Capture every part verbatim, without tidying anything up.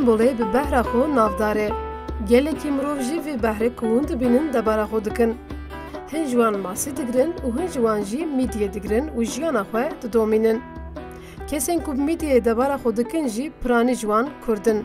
Kolê bi behra xwe navdar e. Gelekî mirov jî vê behrê ku hûn dibînin debara xwe dikin. Hin ji wan masî digirin û hin ji wan jî mîdiyê digirin û jiyana xwe didomînin. Kesên ku bi mîdiyê debara xwe dikin jî piranî ji wan Kurd in.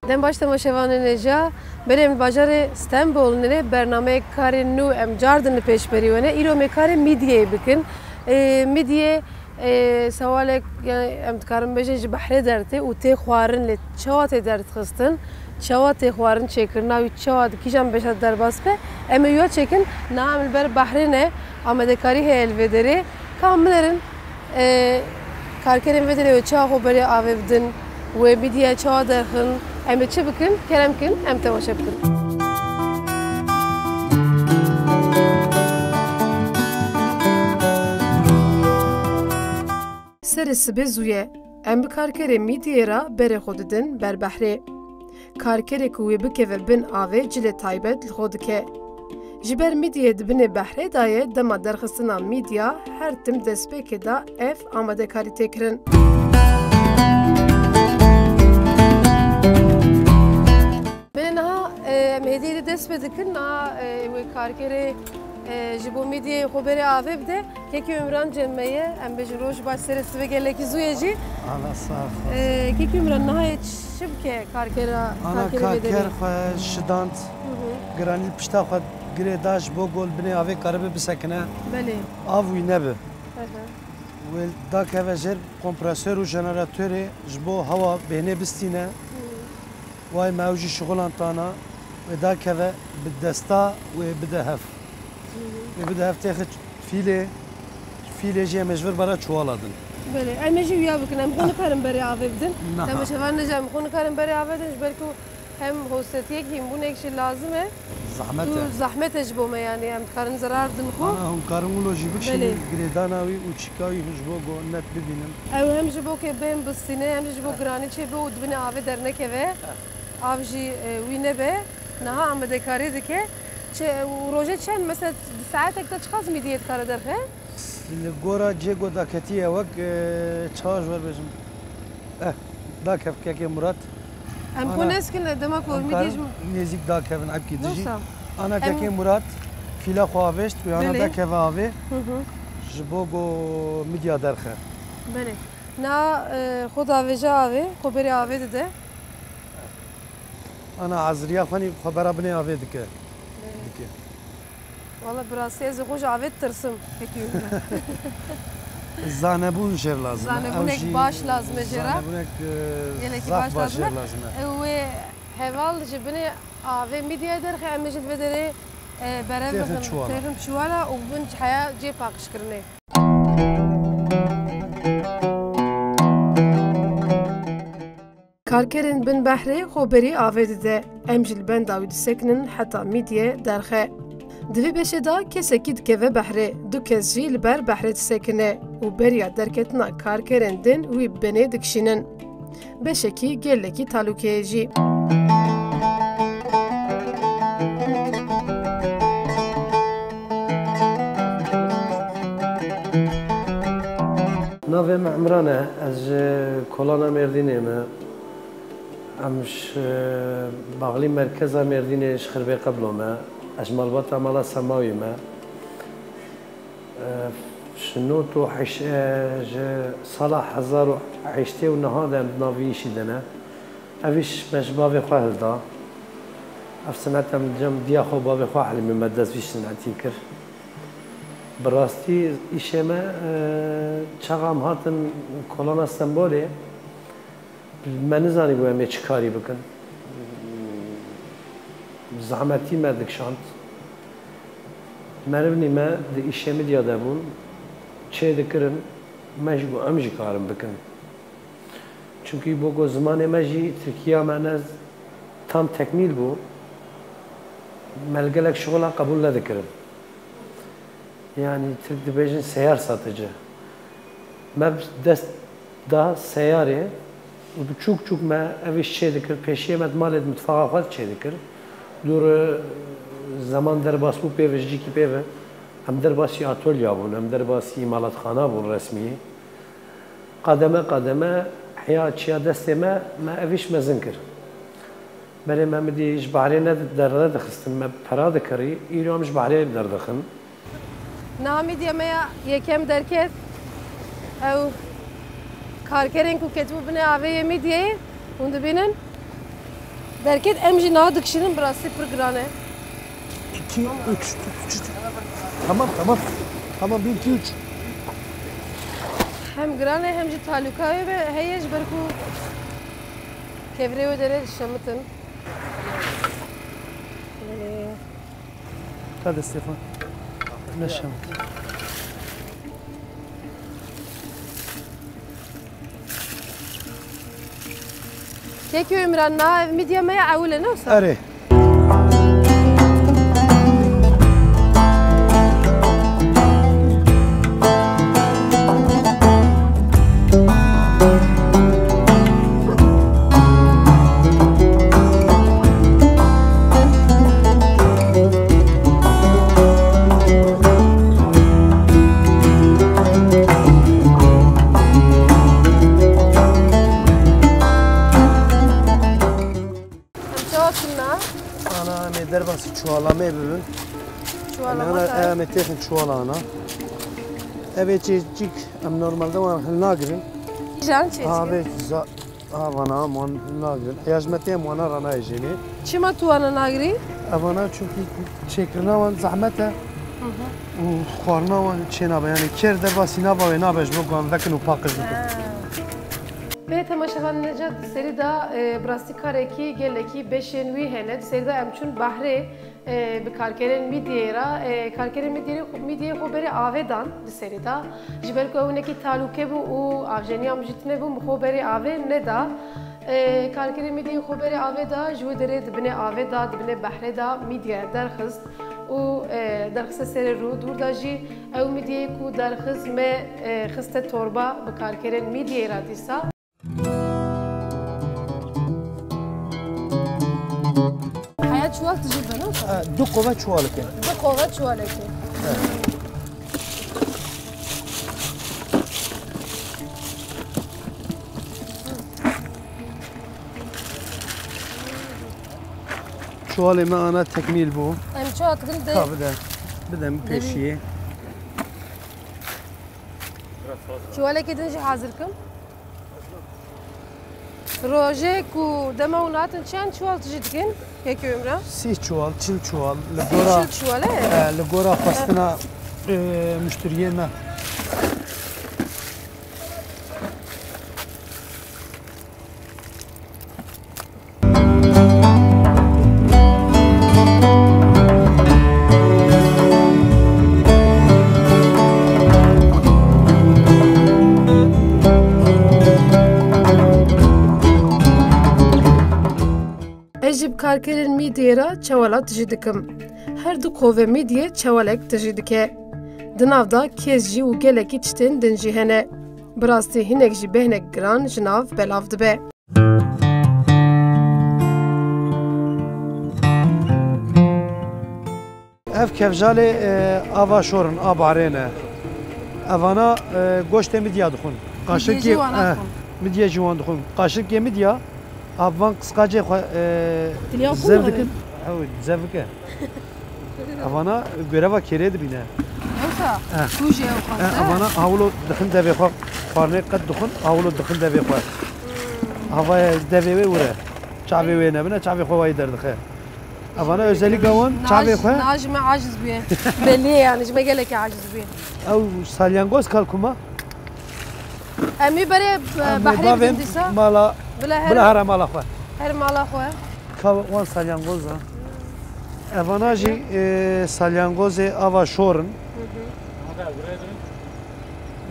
Dem baş temaşevanên hêja, belê em li bajarê Stenbolê ne, bernameyek karên nû em car din li pêşberî we ne. Îro em ê karê mîdiyê bikin. Ê, mîdiyê, ê, sewalek, yanî em dikarin bêjin ji behrê dertê û tê xwarin, lê çawa tê derdixistin, çawa tê xwarin çêkirina wî, çawa di kîjan beşa derbas be, em ê wiya çêkin. Niha em li ber behrê ne, amadekarî heye li vê derê. Ka em binerin, e, karkerên vê derê wê çawa xwe berê avê bidin, wê mîdiyayê çawa derxin, em ê çi bikin? Kerem kin, em temaşe bikin. Serê sibê zû ye. Em bi karkerê mîdiyê re berê xwe didin ber behrê. Karkerê ku wê bikeve bin avê cilê taybet li xwe dike. Ji ber mîdiyê di binê behrê de ye, dema derxistina mîdiya her tim destpêkê de ev amadekarî tê kirin. Belê niha, e, em hêdî hêdî dest pê dikin, niha, e, wê karkerê, e, ji bo mîdiyê xwe berê avê bide. Kekî Ümran cem me ye, em bêjin roj baş, serê sibê gelekî zû ye jî. Ana sax ol. Ee, Kekî Ümran, niha yê çi bike karkera, Ana karkerê vê derê? Karker xwe şidand, Hı hı. giranî pişta xwe girê da ji bo ku li binê avê karibe bisekine. Belê. Av wî nebe. Hı hı. Wê dakeve jêr kompresör û jeneratorê ji bo hewa bêhnê bistîne. Hı. Way me ew jî şixulan tana, wê dakeve bi desta wê bide hev. Hı hı. Wê bide hev têxi fîlê, fîlê jî em ê ji vir bera çuwala din. Belê, em ê jî wiya bikin, em xwe nikarin berê avê bidin. Niha. Temaşevan ne jî em xwe nikarin berê avê din, ji ber ku hem hosretiyek, hînbûnek jî lazim e. Zehmet e. Û zehmet e ji bo me, yanî em dikarin zerar din xwe. Ana hûn karin wilo jî bikişînin, Belê. girêdana wî û çîka wî ji bo ku net bibînin. Ew hem ji bo ke bên bistîne, hem jî ji bo giranî çêbe û di binê avê dernekeve. Av jî, e, wî nebe. Niha amadekarî dike. Çi, û rojê çend, mesela di saetek de çiqas mîdiyê dikare derxe? Li gora cê ku daketiye wek, e, çawa ji we bêjim? Eh, dakev kekê Murat. Em xwe Ana, neskin, dema ku em mîdiyê karin ji nêzîk dakevin, ebkî dijî. Wisa. Ana Em kekê Murat, fîla xwe avêşt, wê ana Belê. dakeve avê. Hı hı. Ji bo ku mîdiya derxe. Belê. Na, e, xwe davêje avê, xwe berê avê dide. Ana ezriya xwe nî xwe bera binê avê dike. Belê. Dike. Wala bi rastî ez ê xwe ji avê ditirsim, pekî. Zanebûn jêr lazim e. Zanebûnek Ew jî baş lazim e jê re. Zanebûnek, e, Gelekî zaf baş baş lazim e. jêr lazim e. Ew ê heval ji binê avê mîdiyayê derxe, em ê jî li vê derê, e, berev Têxin bixin, çuwala. têxin çuwala û bin heya cê paqijkirinê. Karkerên bin behrê xwe berî avê dide. Em jî li benda wî disekinin heta mîdiyê derxe. Di vê beşê de kesekî dikeve behrê, du kes jî li ber behrê disekine û beriya derketina karkerên din wî binê dikişînin. Beşekî gelekî talûkeyê jî. Navê min Imran e, ez ji Kolana Mêrdînê me. Em ji baxlî merkeza Mêrdînê ji Xirbê Qeblo me. Ez ji malbata mala Semawî me. Ji nod û heşt, ji sala hezar û heştê û neha de em di nav vî îşî de ne. Ev îş me ji bavê xwe hilda. Ev sinet em cem diya xwe bavê xwe Helîmê me dest vî sinetî kir. Bi rastî îşê me, e, çaxa em hatin Kolana Stenbolê, me nizanîbû em ê çi karî bikin. Zehmetî me dikişand. Merivinî me di îşê midya de bûn, çê dikirin, me jî got, em jî karin bikin. Çunkî bo ku zimanê me jî tirkiya me ne tam tekmîl bû, me li gelek şixulan qebûl nedikirin. Yanî Tirk dibêjin seyyar satıcı. Me dest da seyarê û bi çûk çûk me ev îş çê dikir, pêşiyê me di malê di mitfaxa xwe de çê dikir. Dûr, e, Zeman derbas bû pê ve, ji cîkî pê ve. Em derbasî atolya bûn, em derbasî îmalatxana bûn resmî. Qademe qademe heya çiya destê me, me ev îş mezin kir. Berê me midî ji behrê ne, dernedixistin, me pera dikirî, îro em ji behrê derdixin. Niha mîdya me ya yekem derket. Ew karkerên ku ketibû binê avê yê mîdyeyê, hûn dibînin. Derket, em jî niha dikişînin, bi rastî pir giran e. İki, üç, üç, üç. Tamam, tamam. Tamam, bir, iki, üç. Hem giran e, hem jî talûka wê ve heye, ji ber ku kevirê wê derê dişemitin. Ee, Hadi Stefan. Neşem. Kekê Ümran, na ev mîdya me ya ewil e, ne wisa? Erê. Em çawa tune? Ana, em ê derbasî çuwala me bibin. Çuwala Em me ana, tayê? Em ê têxin çuwala ana. Ev ê çê çîk, em normalde wan hilnagirin. Jan çê çîk? Avê za-, avana wan hilnagirin. Heya ji me tê em wana ranayê jênê. Çima tu wana nagirî? Evana çünkü çêkirina wan zehmet e. Hı hı. Û xwarina wan çê nabe. Yani kêr derbasî nava wê nabe ji bo ku em vekin û paqij bikin. Ha. Belê temaşevan, Necat di serî de, e, bi rastî karekî gelekî beşên wî hene. Di serî de em çûn behrê, e, bi karkerên mîdyeyê re. E, karkerên mîdyeyê, mîdyeyê xwe berê avê dan di serî de. Ji ber ku ew hinekî talûke bû û avjeniya min jî tune bû, min xwe berê avê neda. E, karkerên mîdyeyê xwe berê avê da, ji wê derê di binê avê da, di binê behrê da mîdya derxist û, e, derxiste serê rû. Dûr da jî ew mîdyeyê ku derxist me, e, xiste torba bi karkerên mîdyeyê re dîsa. Heya çuwal tijî beno? E, du qove çuwaleke. Du qove çuwaleke. E. Çuwalê me ana tekmîl bû. Em çawa dikin de Ka bide. Bide min pêşiyê. Çuwalekê din jî hazir kim. Rojê ku dema hûn hatin çend çuwal tijî dikin? Kekê Ümran? Sî çuwal, çil çuwal. Li gora, Çil çuwal, e? E, li gora xwestina, e, muşteriyê me. Ez jî bi karkerên mîdyeyê re çewala tijî dikim. Her du qove mîdyê çewalek tijî dike. Di nav de kêz jî û gelekî tiştên din jî hene. Bi rastî hinek jî bêhnek giran ji nav belav dibe. Ev kevjalê, e, ava şor in, a barê ne. Evana, e, goştê midya dixwin. Qaşikê, Midye jî wan e, dixwin. Midye jî wan dixwin. Qaşikê midya, av van qisqacê xwe, e, Tiliya xwe zev mi dikin. Ew, zevike. Evana göreva kêrê dibîne. Yoksa Eh. tu jê ew Eh, xweste? Evana hawlo dixin devê xwe, xwarinê qet dixin, hawlo dixin devê xwe. Hmm. Havaya devê wê wire. Çavê wê nebine, çavê xwe wayî derdixe. Evana özelîka wan, çavê xwe. Niha ji me aciz bûye. Belî ye yani, ji me gelekî aciz bûye. Ew salyangoz kalkuma. Em ê berê, e, Em ê behrê bavên bidin dîsa. Mala, Bila her, bila here mala xwe. Her mala xwe. Ka wan salyangoz a. Evana jî, e, salyangozê ava şor in. Hı hı.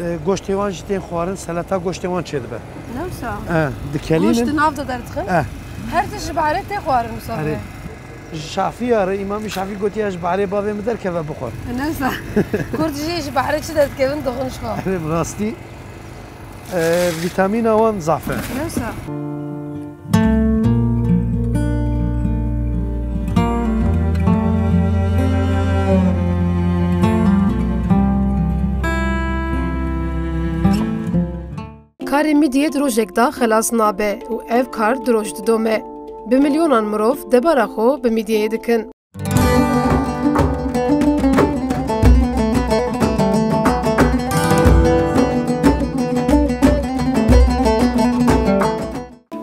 E, goştê wan jî tên xwarin, selata goştê wan çêdibe. Ne wisa? E, dikelînin. Goşt di nav de derdixin? E. Her tişt ji behrê tê xwarin wisa Erê. be. Şafî ya re, Îmamî Şafî gotiye, ji behrê bavê min derkeve bixwe. Ne wisa. Kurd jî ji behrê çi derdikevin dixwin ji xwe. Erê, bi rastî. E, vîtamîna wan zaf e. Yoksa? Karê mîdiyê di rojek de xelas nabe û ev kar du roj didome. Bi milyonan mirov debara xwe bi mîdiyê dikin.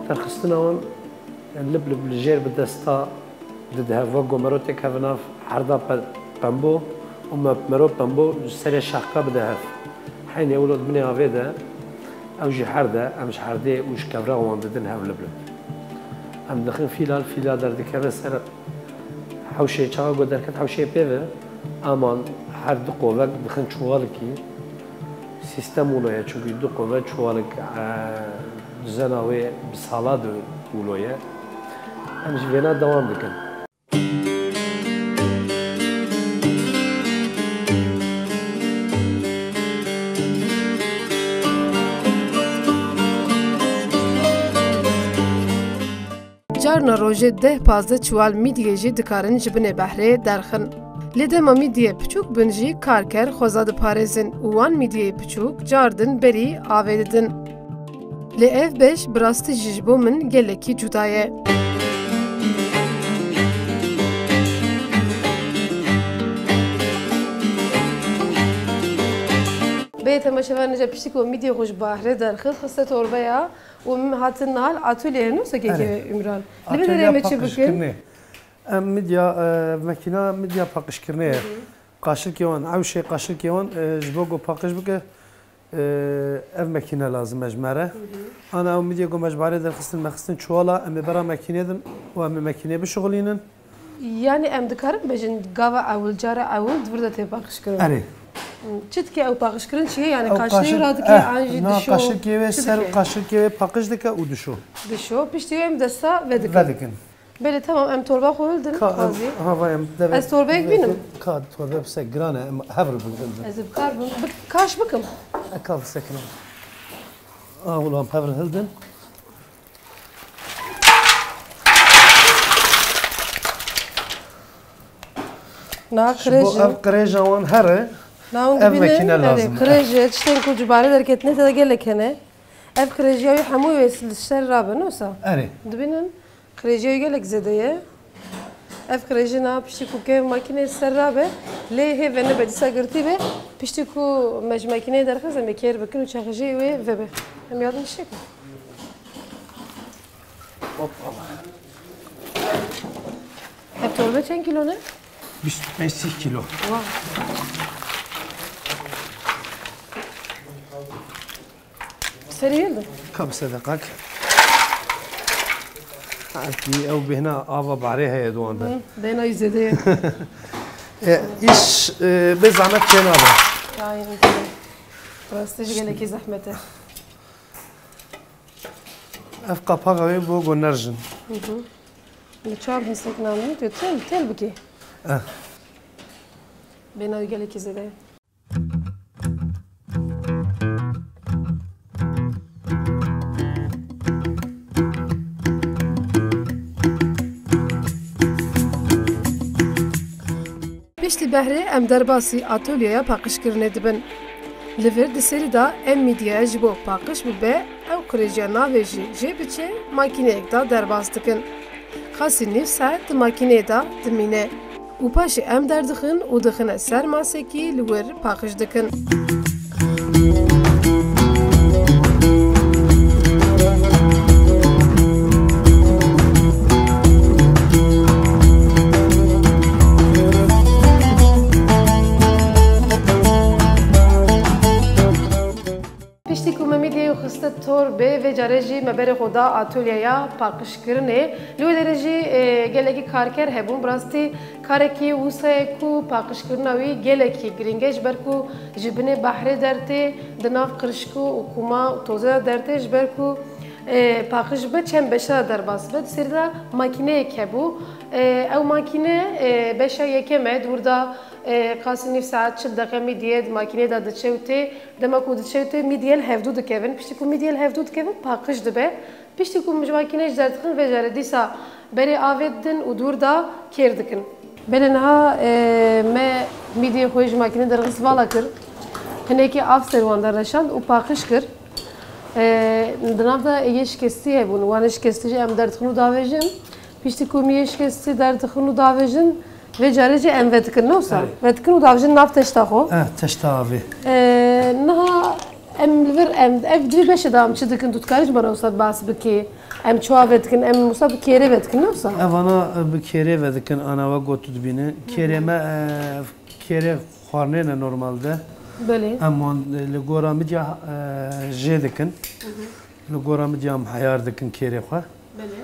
Derxistina wan lib lib li jêr bi desta didihev. Wek ku mero têkeve nav herda pe-, pembo û me-, mero pembo ji serê şaxka bide hev. Heynê wilo di binê avê de ew jî herd e, em ji herdê û ji kevra wan didin hev lib lib. Em dixin fîlal, fîla derdikeve ser hewşê, çawa ku derket hewşê pê ve, aman her du qovek dixin çuwalikî. Sîstem wilo ye, çunkî du qove çuwalik, e, duzena wê bi sala de wilo ye. Em ji vêna dewam dikin. Carna rojê deh pazdeh çuwal mîdiyê jî dikarin ji binê behrê derxin. Lê dema mîdiyê piçûk bin jî karker xweza diparêzin û wan mîdiyê piçûk cardin berî avê didin. Lê ev beş bi rastî jî ji bo min gelekî cuda ye. Bê temaşevan, nîja piştî ku mîdiyê xwe ji bahrê derxist, xiste torbeya û min hatin nal atölyeyê, ne wisa kekê Ümran? Li vê derê me çi bikin? Em midya, e, mekîna midya paqijkirinê ye. Qaşilkê wan, ewşê qaşilkê wan, e, ji bo ku paqij bike, e, ev mekîne lazim e ji me re. Ana ew midyê ku me ji barê derxistin, me xistin çuwala, em ê bera mekînê din û em ê mekînê bişixulînin. Yanî em dikarin bêjin gava ewil, cara ewil di vir de tê paqijkirin? Erê. Çi dike ew paqijkirin çi ye? Yanî Ew qaşilê qaşil-, radike, eh, an jî na dişo? Qaşilkê wê Çi ser dike? Qaşilkê wê paqij dike û dişo. Dişo, piştî wê em desta vedikin. Vedikin. Belê, tamam, em torba xwe hildin, Ka, em, Qazî. Ha, va em devê, Ez torbeyek devê bînim? Ka torbe pise giran e, em hev re bigrin. Ez ê bi kar bim. Bi-, kaş bikim. E, ka bisekine. A, ulan hev re hildin. Na Ji bo kirêj e. Ev kirêja wan here, Na hûn ev dibînin, mekîne erê, lazim e. Kirêj e, tiştên ku ji barê derketine te de gelek hene. Ev kirêjiya wî hemû wê li ser rabe, ne wisa? Erê. Dibînin? Qirêjiya wî gelek zêde ye. Ev qirêjî niha piştî ku kê makîneyê ser rabe, lê hê venebe dîsa girtî be, piştî ku me ji makîneyê derxist, em ê kêr bikin û çaxijî wê vebe. Em yadin şêkin. Hoppala. Ev torbe çend kîlo ne? Bîst û pênc sî kîlo. Wow. Serî hildim. Ka bi sedeqak. Belkî ew bêhna ava barê heye di wan de. Hı, bêhna wî zêde ye. E, îş, e, bê zehmet çê nabe. Ay, rastî jî gelekî zehmet e. Ev qapaxa wê bo go nerjin. Hı hı. Li çar bin sekna min tu têl, têl bikî. Eh. Bêhna wî gelekî zêde ye. Piştî behrê em derbasî atolyeya paqijkirinê dibin. Li vir di serî de ev mîdya ji bo paqij bibe, ew qirêjiya navê jî jê biçe, makîneyek de derbas dikin. Qasî nîv saet di makîneyê de dimîne û paşê em derdixin û dixine ser masekî li wir paqij dikin. Piştî ku me mîdyeyê xiste torbê, vê carê jî me berê xwe da atolyeya paqijkirinê. Li wê derê jî, e, gelekî karker hebûn. Bi rastî karekî wisa ye ku paqijkirina wî gelekî girîng e, ji ber ku ji binê behrê dertê, di nav qirişk û kûma û tozê de dertê, ji ber ku, e, paqij be çend beşa derbas be. Di serî de makîneyek hebû. E, ew makîne, e, beşa yekem e, di wir de, e, qasî nîv saet çil deqe mîdyê di makînê de diçe û tê. Dema ku diçe û tê, mîdyê li hevdû dikevin. Piştî ku mîdyê li hevdû dikevin, paqij dibe. Piştî ku ji makînê jî derdixin, vê carê dîsa berê avê didin û dûr da kêr dikin. Belê niha, e, me mîdyê xwe ji makînê derxist vala kir. Hinekî av ser wan derneşand û paqij kir. E, di nav de yê şikestî hebûn. Wan ê şikestî jî em derdixin û davêjin. Piştî ku em yê şikestî derdixin û davêjin, vê carê jî em vedikin, ne wisa? Erê. Vedikin û davêjin nav teşta xwe. Eh, teşta avê. E, niha em li vir, em, ev di vê beşê de em çi dikin, tu dikarî ji me re wisa behs bikî? Em çawa vedikin? Em wisa bi kêrê vedikin, ne wisa? Evana, e, bi kêrê vedikin, ana we got tu dibîne. Kêrê me, e, kêrê xwarinê ne normalde. Belê. Em wan, e, li gora midya, e, jê dikin. Li gora midya em heyar dikin kêrê xwe. Belê.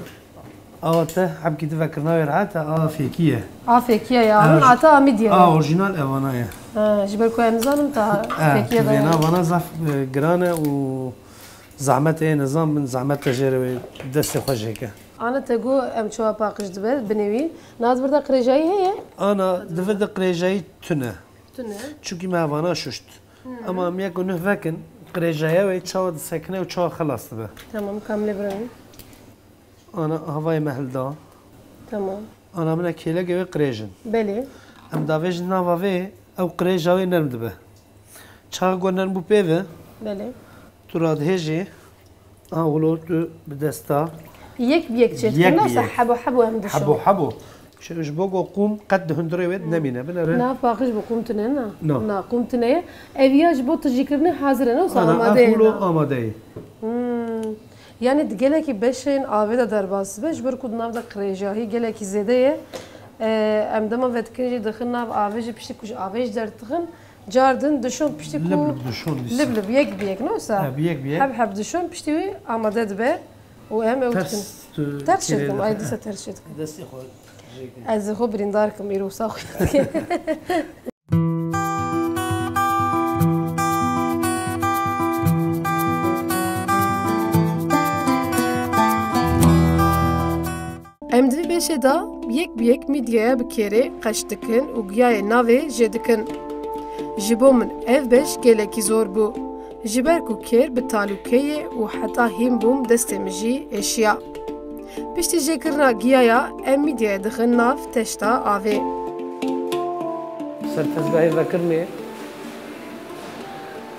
Awa te hebkî di vekirina wê rehet e, a fêkî ye. A fêkî ye ya, A min ata a midye ye. A orjînal evana ye. Ha, ji ber ku em nizanin ta E, fêkî ye tu de vêna ye. Vana zaf, e, giran e û zehmet e, nizam bin, zehmet te jê re wê destê xwe jêke. Ana te got em çawa paqij dibe, binê wî. Na di vir de qirêjayî heye? Ana, di vir de qirêjayî tune. Tune. Çunkî me evana şuşt. Ama em yek û neh vekin, qirêjaya wê çawa disekine û çawa xelas dibe. Tamam, kamilê birin. Ana havayê me hilda. Tamam. Ana min e kêleke wê qirêjin. Belê. Em davêjin nava vê, ew qirêja wê nerm dibe. Çawa ku nerm bû pê ve, Belê. Tu radihêjî, a wilo tu bi desta Yek bi yek çêdikin, Yek bi nasa yek. Hebo hebo em dişon. Hebo hebo. Ji, ji bo ku qûm qet di hundirê wê nemîne. Binere. Na paqij bi qûm tune na. Na. Na qûm tune ye. Ev ya ji bo tijîkirinê hazir e, ne wisa Ana, amade ev ye wilo na. Amade ye. Hmm. Yani di gelekî beşên avê de derbas dibe, ji ber ku di nav de qirêjahî gelekî zêde ye. E, em dema vedikin jî dixin nav avê jî piştî ku ji avê jî derdixin, car din dişon piştî ku Lib lib dişon dîsa. Lib lib, yek bi yek, ne wisa? Ha, bi yek bi yek. Heb heb dişon piştî wî amade dibe û em ew dikin. Ters tu Ters çêdikim, ay dîsa ters çêdikim. Destê xwe jêke. Ez xwe birîndar kim, îro wisa xwe dikim. Em di vê beşê de yek bi yek mîdyaya bi kêrê qeş dikin û giyayê navê jê dikin. Ji bo min ev beş gelekî zor bû. Ji ber ku kêr bi talûke ye û heta hîn bûm destê min jî êşiya. Piştî jêkirina giyaya em mîdyaya dixin nav teşta avê. Ser tezgahê vekirinê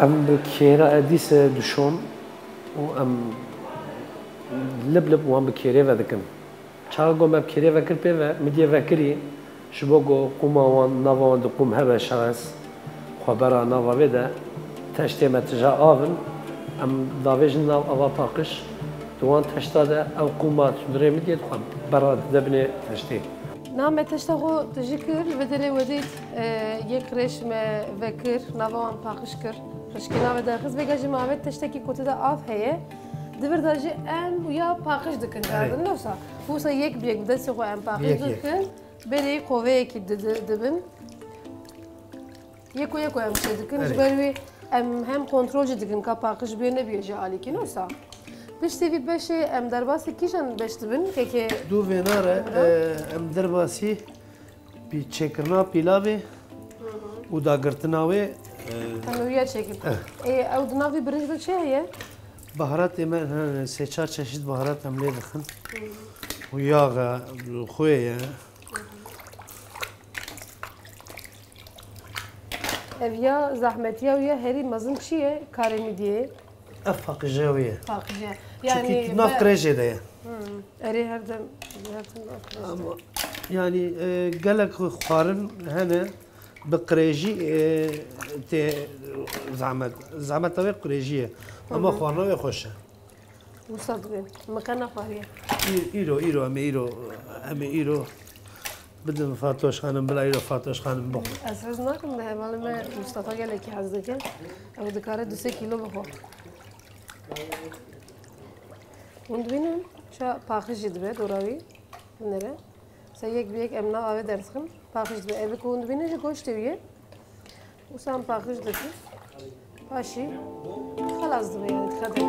em bi kêra edîse dişon û em lib lib wan bi kêrê vedikin. Çaxa ku me bi kêrê vekir pê ve, midyê vekirî, ji bo ku qûma wan, nava wan di qûm hebe şaxes, xwe bera nava vê de, teştê me tija av in, em davêjin nav ava paqij, di wan teşta de ew qûma tundurê midyê dixwe bera dide binê teştê. Niha me teşta xwe tijî kir, li vê derê we dît, e, yek rêş me vekir, nava wan paqij kir, xişkî navê de xist, vêga jî me avêt teştekî ku tê de av heye, di vir de jî em ya paqij dikin, Erê. Derdin, ne wisa? Wisa yek bi yek bi destê xwe em paqij Yek yek. Dikin, berê qoveyekî di-, di-, dibin. Yeko yeko em çê dikin, Erê. Ji ber wî em hem kontrol jî dikin ka paqij bê nebiye ji alîkî, ne wisa? Piştî vî beşê em derbasî kîjan beş dibin, kekê Du vêna re, Emre? E, em derbasî pî-, çêkirina pîlavê û dagirtina wê, e, Em ê wiya çêkin. Eh. Ê, ew di nav vî birinc de çi heye? Baharatê me, he, sê çar çeşit baharat em lê dixin. Û yax e, xwê ye. Ev ya zehmetiya wî ya herî mezin çi ye? Karê midyê. Ev paqije wî ye. Paqije. Çunkî Yani tu nav be- qirêjê de ye. Hmm. Erê her dem, her dem nav qirêj de. Ama yani, e, gelek xwarin hene bi qirêjî, e, tê zehmet. Zehmeta wê qirêjî ye. Ama Hı hı. Xwarina wê xweş e. Wisa dibê. Min qe nexwariye. Î-, îro, îro, em ê îro, em ê îro bidin Fatoş Xanim, bila îro Fatoş Xanim bixwe. Ez hez nakim de hevalê me Mustafa gelekî hez dike. Ew dikare du sê kîlo bixwe. Hûn dibînin, ça paqij jî dibe dora wî. Binêre. Sey yek bi yek em nav avê derdixin. Paqij dibe. Ev ku hûn dibînin jî goştê wî ye. Wisa em paqij dikin. Paşî xelas dibe yani, dixetin.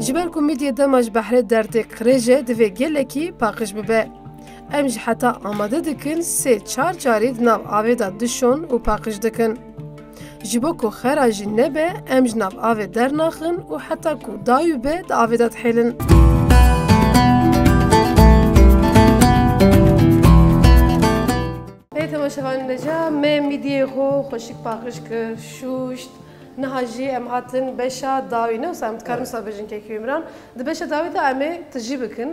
Ji ber ku midyê dema ji behrê dertê qirêj e, divê gelekî paqij bibe. Em jî heta amade dikin, sê çar carî di nav avê de dişon û paqij dikin. Ji bo ku xera jî nebe, em ji nav avê dernaxin û heta ku dawî be di avê de dihêlin. Ê temaşevanên hêja, me mîdiyê xwe xweşik paqij kir, şûşt. Niha jî em hatin beşa dawî, ne wisa em dikarin wisa bêjin kekî Ümran. Di beşa dawî de em ê tijî bikin,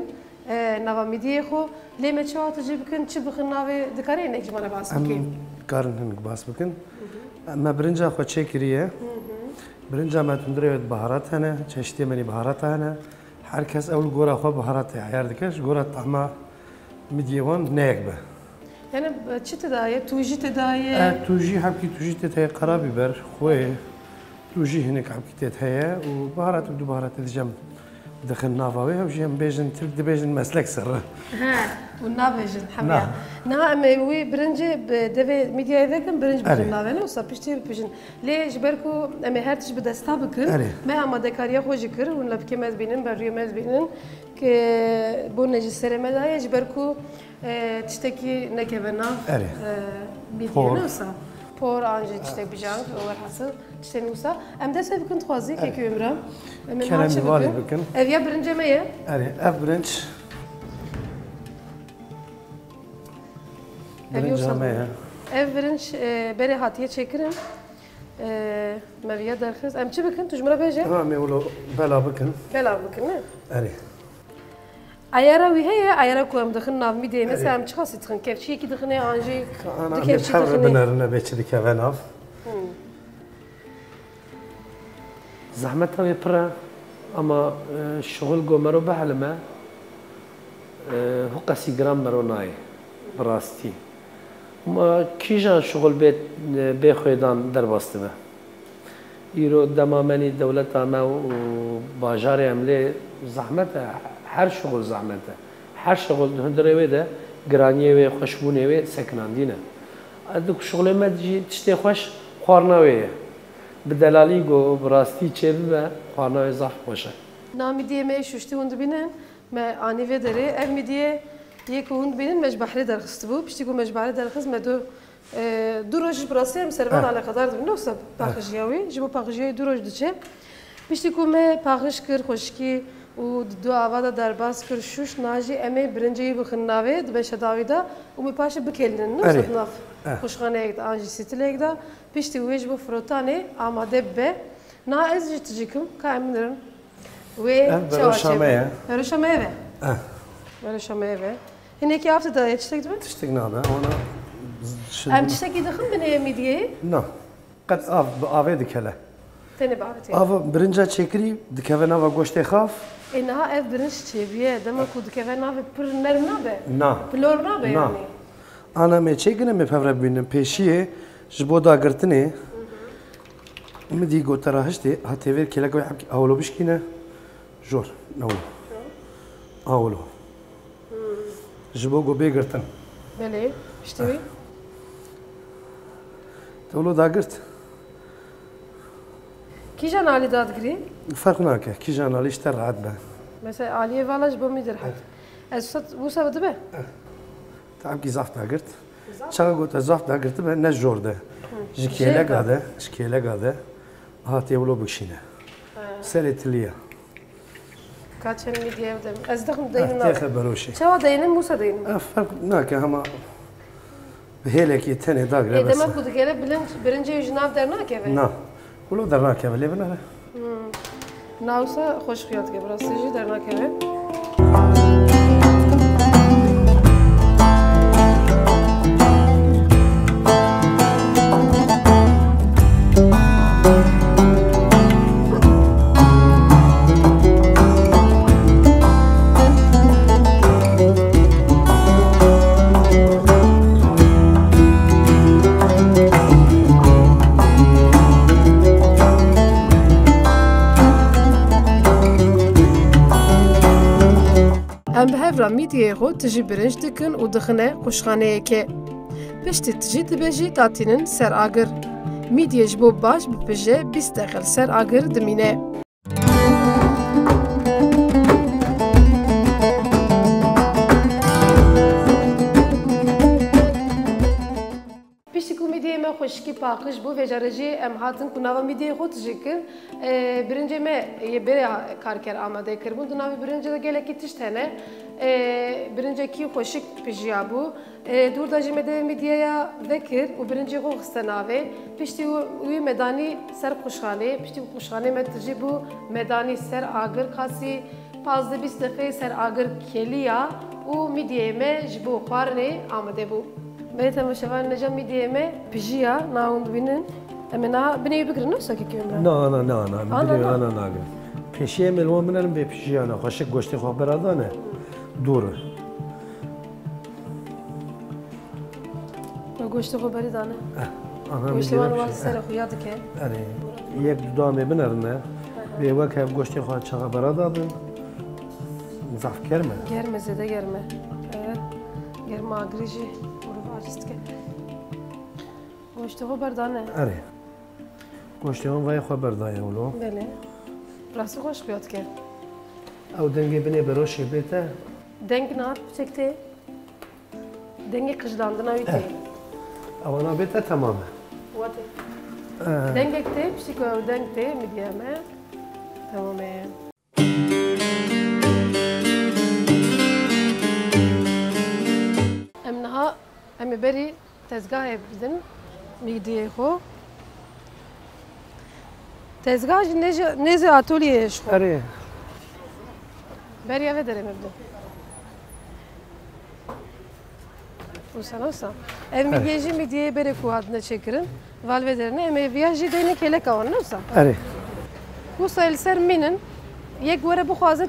e, nava mîdiyê xwe. Lê me çawa tijî bikin, çi bixin navê, dikarî hinek ji me re bas bikî? Em dikarin hinek bas bikin. Me birinca xwe çêkiriye. Birinca me tundurê wê baharat hene, çeşitê me nî baharata hene. Her kes ew li gora xwe baharatê eyar dike, ji gora tahma mîdiyê wan ne yek be. Yani, çi tê de ye? Tûjî tê de ye? E, tûjî, hemkî tûjî tê de ye, qara bîber, xwê, tûjî hinek hemkî tê de heye û baharat û du baharat tê de cem dixin nava wê. Ew jî em bêjin, Tirk dibêjin meslek sirri. He, û nabêjin, hemiya. Na. Niha em ê wî birincê bi devê mîdiyayê vekin, birinc bixin navê ne, wisa piştî bipijin. Lê ji ber ku em ê her tişt bi desta bikin, Erê. me amadekariya xwe jî kir, hûn lepikê me dibînin, berrûyê me dibînin, ke bo ne ji serê me daye, ji ber ku, e, tiştekî nekeve nav, Erê. e, mîdiyê Por. ne wisa. Por an jî tiştek bijang, werhasil tiştên wisa. Em dest pê bikin dixwazî, Erê. kekî Ümran. Em ê Kerem niha çi bikin? bikin. Ev ya birincê me ye. Erê, ev birinç. Ev Birinca yoksa me ye. Ev birinç, e, berê hatiye çêkirin. E, me viya derxist. Em çi bikin? Tu ji min re bêje? Ha, me wilo bela bikin. Bela bikin, ne? Erê. Ayara wî heye, ayara ku em dixin nav mîdiyê, mesela Erê. em çiqasî dixin? Kevçiyekî dixinê an jî Ana, du em ê kevçî hev re dixinê? binerin, ne bê çi dikeve nav. Hmm. Zehmeta wê pir e, ama, e, şixul go mero bihelime, e, hiqesî giran mero nayê, bi rastî. Ma kîjan şixul bê, e, bê xwêdan derbas dibe? Îro dema me nî dewleta me û bajarê em lê zehmet e, her şixul zehmet e. Her şixul di hundirê wê de giraniyê wê, xweşbûnê wê sekinandî ne. Ez di ku şixulê me jî tiştê xweş xwarina wê ye. Bi delalî go bi rastî çêbibe, xwarina wê zaf xweş e. Na mîdiyê me yê şuştî hûn dibînin, me anî vê derê. Ev mîdiyê yê ku hûn dibînin, me ji behrê derxistibû. Piştî ku me ji behrê derxist, me du, e, du roj ji bi rastî em ser van Eh. eleqedar dibin. Wisa Eh. paxijiya wî, ji bo paxijiya wî du roj diçe. Piştî ku me paxij kir, xweşikî û di du ava de derbas kir, şûşt, niha jî em ê birincê wî bixin navê, di beşa dawî de û me paşê bikêlinin, ne wisa Erê. di nav Eh. quşxaneyek de an jî sîtileyek de. Piştî wê ji bo firotanê amade bibe. Niha ez jî tijî kim, ka em binirin. Wê Ev çawa beroşa çê me bibe? ye. Beroşa me ve. Eh. Beroşa me ve. Hinekî av tê de ye, tiştek dibe? Tiştek nabe, ona şi- Em tiştekî dixin binê mîdiyê? Na. Qet av, bi avê dikele. Tenê bi avê tê. Av birinca çêkirî dikeve nava goştê xaf. Ê, niha ev birinc çêbiye, dema ku dikeve navê pir nerm nabe? Na. Pilor nabe Na. yani? Ana me çêkine me pevre bibînin. Pêşiyê ji bo dagirtinê midî gote rahiştê, ha têvêr kêleka wê hemkî awlo bişkîne. Jor, awlo. Awlo. Ji bo ku bê girtin. Belê, piştî wî? Te wilo dagirt. Kîjan alî dadigirî? Ferq nake, kîjan alî ji te rahat be. Mesela aliyê vala ji bo min derhet. Evet. Ez wisa, wisa dibe? Evet. Te emkî zaf dagirt. Zaf? Çawa got ez zaf dagirtibe, ne jor de. Hı. Ji Jêr kêleka de. de, ji kêleka de. Ha tê wilo bikişîne. Ha. Serê tiliye. Ka çend mîdye ev dem. Ez dixim Ah, deynim nav. Têxe beroşê. Çawa deynim, wisa deynim? Ah, ferq nake, hema bi hêlekê tenê dagire Ê, bes. Dema ku digere bilinc, birincê ji nav dernakeve? Na. Wilo dernakeve, lê binere. Hmm. Na wisa xweş xuya dike, bi rastî jî dernakeve. Em bi hev re mîdiyê xwe tijî birinc dikin û dixine quşxaneyekê. Piştî tijî dibe jî datînin ser agir. Mîdiyê ji bo baş bipije bîst deqe li ser agir dimîne. Piştî ku mîdiyê me xweş Şikî paqij bû, vê carê jî em hatin ku nava mîdiyê xwe tijî kir. E, birincê me yê berê karker amade kiribûn. Di navê birincê de gelekî tişt hene. E, birincekî xweşik pijiya bû. E, dûr de jî me devê mîdiyeya vekir û birincê xwe xiste navê. Piştî wî me danî ser quşxanê. Piştî quşxanê me tijî bû, me danî ser agir qasî. Pazdeh bîst deqeyê ser agir keliya û mîdiyeyê me ji bo xwarinê amade bû. Belê temaşevanên hêja, mîdiyeyê me pijiya, na hûn dibînin. Em ê niha binê wî bigirin, ne wisa kekê Umran? Na, na, na, na, Ana, binê wî na. Ana nagrin. Pêşiyê em ê li wan binerin bê pijiya, ne xweşik goştê xwe bera dane. Dûr. We goştê xwe berî dane. Eh, aha, Goştê wan wan ser xuya dike. Erê, yek du damê binerine. Bê wek hev goştê xwe çaxa bera dabin. Zaf germ e. Germ e, zêde germ e. Evet. Germa agirê jî mirov aciz dike. Goştê xwe berdane. Erê. Goştê wan vayê xwe berdaye wilo. Belê. Rastî xweş xuya dike. Ew dengê binê beroşê bête. Deng nat piçek tê. Dengê qijlandina wî tê. Eh. Ewana bête temam e. Wa tê. Eh. Dengek tê, piştî ku ew deng tê, mîdiya me temam e. Em niha, em ê berî tezgahê bidin mîdiyê xwe. Tezgah jî nêze, nêzê atolyeyê ji xwe. Erê. Beriya vê derê me bidin. Wisa ne wisa. Ev Erê. Mîdiyê jî mîdiyê berê ku hatine çêkirin. Val vê derine em ê viya jî deyne kêleka wan, ne wisa? Erê. Wisa li ser mînin, yek were bixwaze,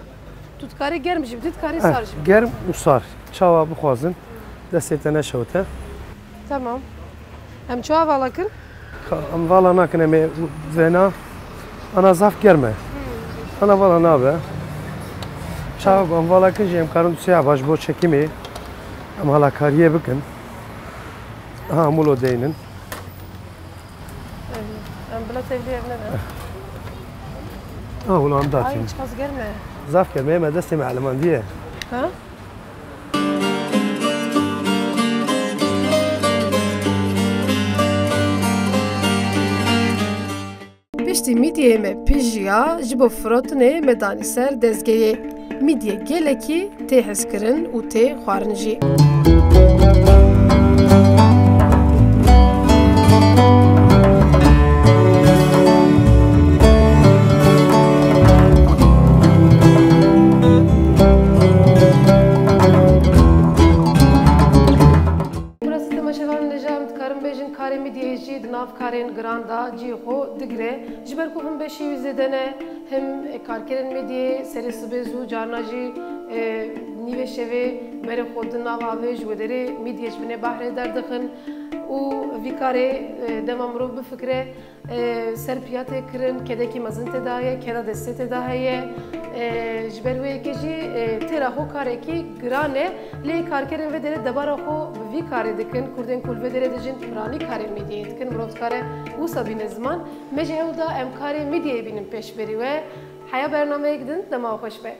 tu dikarî germ jî bidî, dikarî Erê. Sar jî bidî. Germ û sar. Çawa bixwazin, destê te neşewite. Tamam. Em çawa vala kin? Ka-, em vala nakin, em ê vêna. Ana zaf germ e. Ana vala nabe. Çawa ku em vala kin jî em karin du sê ava ji bo çekimê em halakariyê bikin. Ha, em wilo deynin. Em bila tevlî ev nebe. Ha, wilo em Ay, datîn. Çiqas germ e. Zaf germ e, me destê me elemandiye. Ha? Piştî mîdiyê me pijiya, ji bo firotinê me danî ser dezgehê. Mîdiyê gelekî tê hezkirin û tê xwarin jî. Bi rastî temaşevanên hêja, em dikarin bêjin karê mîdiyê jî di nav karên giran de cihê xwe digire. Ji ber ku him beşî wî zêde ne, him karkerên mîdiyê serê sibê zû, carna jî, e, nîvê şevê berê xwe di nav avê ji wê derê mîdiyê ji binê behrê derdixin û vî karê, e, dema mirov bifikire, e, ser piya tê kirin, kedekî mezin tê de heye, keda destê tê de heye. E, ji ber wê yekê jî, e, têra xwe karekî giran e. Lê karkerên vê derê debara xwe bi vî karê dikin. Kurdên ku li vê derê dijîn piranî karê mîdiyê dikin. Mirov dikare wisa bîne ziman. Me jî hewl da em karê mîdiyê bînin pêşberî we. Heya bernameyek din, dema we xweş be.